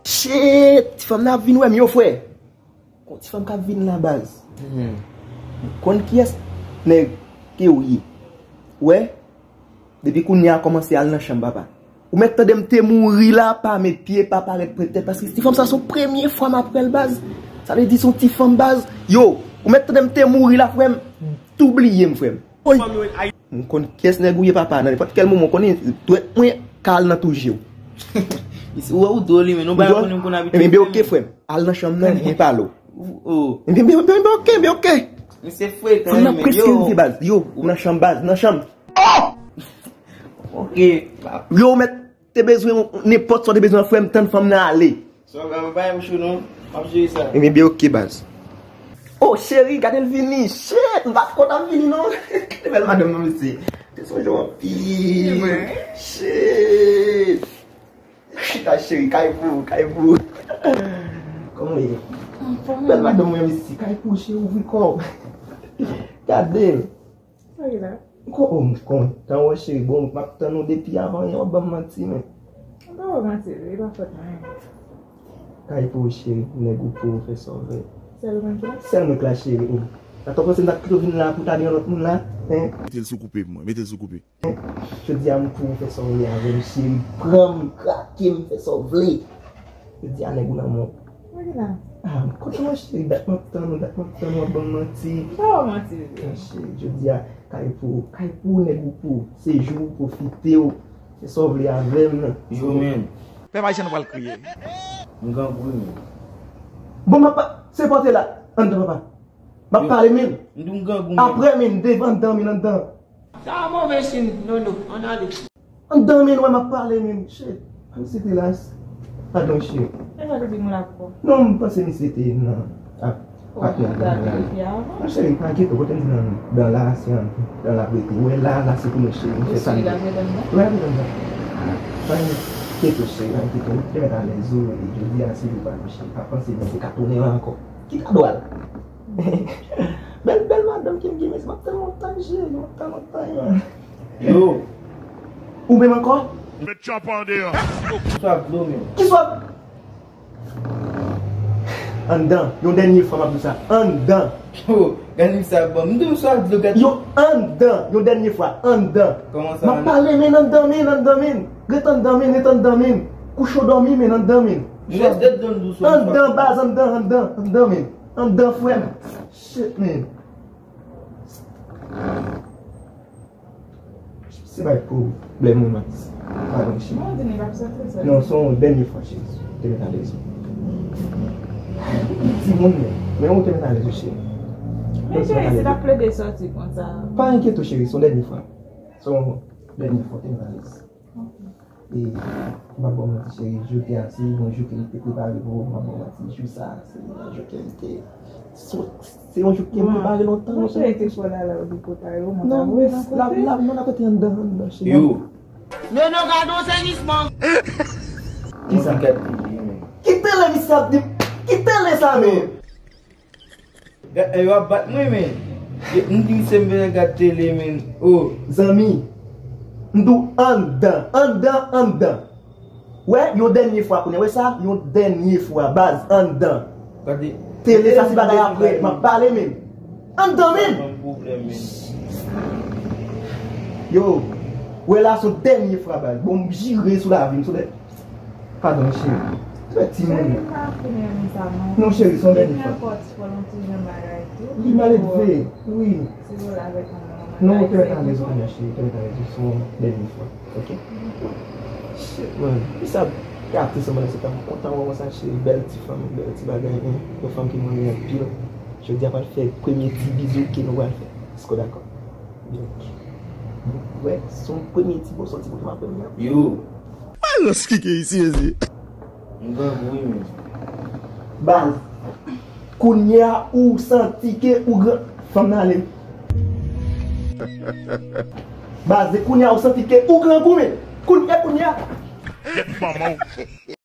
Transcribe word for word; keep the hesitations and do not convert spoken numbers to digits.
Shit! Ti fanm nan ap vin wè m, yo, frè. Gon ti fanm k ap vin la, baz. Ou konn kiyès nèg ke w ye? Wè? Depi kounye a kòmanse al nan chanm, papa. Ou mèt tande m te mouri la, pa met pye, pa parèt pran tèt, paske ti fanm sa se premye fwa m ap wè l, baz. Sa vle di se yon ti fanm, baz. Yo, ou mèt tande m te mouri la, frè m. Tou bliye m, frè m. Oy! M konn kiyès nèg ou ye, papa. Nan nenpòt kèl moman, w konnen dwèt mwen ka al nan tou je w. Ou wè ou dwòl, wi, men nou pa konnen m konn abitye. Ebyen, ben, ok, frè m. Al nan chanm nan, mwen pale w. Oh. Ebyen, ben, ben, ben, ok, ben, ok. Misye frekan, wi, men yo. Fanm nan preske rive, baz. Yo, nan chanm, baz, nan chanm. Ok. Yo, mèt te bezwen nenpòt sa w te bezwen, frè m, tann fanm nan ale. Sa w ka pa bay m cho non. M ap jere sa. Ebyen, ben, ok, baz. Oh, cheri, gade l vini. Shit, m pa t kontan vini non. Gade bèl madanm nan, mesye. Te sonje w anpil. Shit. Chita, cheri, kay pou, kay pou. Kòman w ye? Anfòm. Bèl madanm mwen, mesye, kay pou, cheri, ouvri kò w. Gade l. Sa ki la? Ko-, oh, m kontan wè, cheri. Bon, m ap tann ou depi avan yè, w ap ban m manti, men. M pa ba w manti, e pa fòt mwen. Kay pou ou, cheri, nèg ou pou ou fè sa w vle. Sèl mwen ki la? Sèl mwen ki la, cheri. Oh. Atò, panse m ta kite w vin la pou w ta gen yon lòt moun la, hein? Mete l sou koupe pou mwen, mete l sou koupe. Jodi a m pou ou fè sa w vle avè m, cheri. Pran m, krake m, fè sa w vle. Jodi a nèg ou nan men w. Mwen gen la. Ah, m kontan wè cheri, dat m ap tann ou, dat m ap tann ou, w ap ban m manti. M pa ba w manti, bebe. Ah, cheri, jodi a, kay pou ou, kay pou ou, nèg ou pou ou. Se jou w, pwofite w. Fè sa w vle avè m. Yo, men. Pè Mayichèn pral kriye. M grangou, men. Bon, m ap pa-, se pòte la. Anndan, papa. M ap pale, men. M di w m grangou, men. Apre, men, devan, anndan, men, anndan. Sa a move sin, Nono, ann ale. Anndan, men, wè m ap pale, men. Shit. Ann site la. Padon, cheri. E sa te di moun la pou kò? Non, m panse misye te nan ap patnè avè m la. Non, cheri, pa enkyete w, kote m di nan, nan la, se anndan la pou rete. Wè la, la se pou mwen, cheri. M fè sa m vle. Wè, l ap rete anndan. Pa enkyete w, cheri, pa enkyete w. Te mèt alèz ou, e jodi a, se jou pa nou, cheri. Pa panse misye ka tounen la ankò. Ki ta dwal? Bèl, bèl madanm ke m gen, mesye, m ap tann lontan, cheri, m ap tann lontan, man. Yo. Ou menm ankò? Met tchòp an deyò. Ki swa dlo menm. Ki swa? Anndan, yon dènye fwa m ap di w sa. Anndan. Yo, gade sa bon. M di w swa dlo, gade. Yo, anndan, yon dènye fwa, anndan. Kòman sa? M ap pale, men, anndan, men, anndan, men. Ret anndan, men, ret anndan, men. Kouche w dòmi, men, anndan, men. Ret anndan, doucement. Anndan, baz, anndan, anndan, anndan, men. Anndan, frè m. Shit, man. Se pa pwoblèm ou, Max. Padon, cheri. Non, di li pa p sòti sa. Non, se yon dènye fwa, cheri. Te mèt alèz ou. Timoun, men. Men ou te mèt alèz ou, cheri. Men, cheri, si l ap plede sòti konsa. Pa enkyete w, cheri, se yon dènye fwa. Se yon dènye fwa, te mèt alèz. E, m p ap ba w manti, cheri, jou te a, se yon jou ke m te prepare pou ou, m p ap ba w manti, jou sa a, se yon jou ke m te, se, se yon jou ke m prepare lontan, lontan. Mwen te fò la, la, ou te prepare, ou monte. Non, la, la, non, la, kote anndan, anndan, cheri. Yo. Nono, gade yon sènisman. Kisa? Ki tele misye ap di? Ki tele sa, men? Gad, yo ap bat mwen, men. Yo, m di misye m bezwen gad tele, men. Oh. Zanmi, m di w anndan, anndan, anndan. Wè, yon dènye fwa kounye a. Wè sa? Yon dènye fwa, baz, anndan. Gade. Tele sa se bagay apre, m ap pale, men. Anndan, men. Yo, wè la se yon dènye fwa, baz. Bon, m jire sou lavi m, sou lè. Padon, cheri. Trè timoun. Cheri, m pa fin renmen sa, non. Non, cheri, se yon dènye fwa. Depi ankò ti fò, yon ti jan bagay tou. Li mal elve, wi. Si w la avèk yon moun, non, ou te mèt alèz ou kounye a, cheri, ou te mèt alèz ou, se yon dènye fwa, ok? Shit, man. Ki sa gate sou mwen, se tan m kontan wè w konsa, cheri, bèl ti fanm, bèl ti bagay, hein. Yon fanm ki mwen renmen anpil. Jodi a pral fè premye ti bizou ke nou pral fè. Èske w dakò? Donk, wè, se yon premye ti bò sòti pou ke m ap renmen an. Yo. Alòs ki gen isi, mesye? M grangou wi, men. Baz, kounye a ou santi ke ou gran, fanm nan ale. Baz, kounye a ou santi ke ou grangou, men. Kounye, kounye a. Kèt manman w.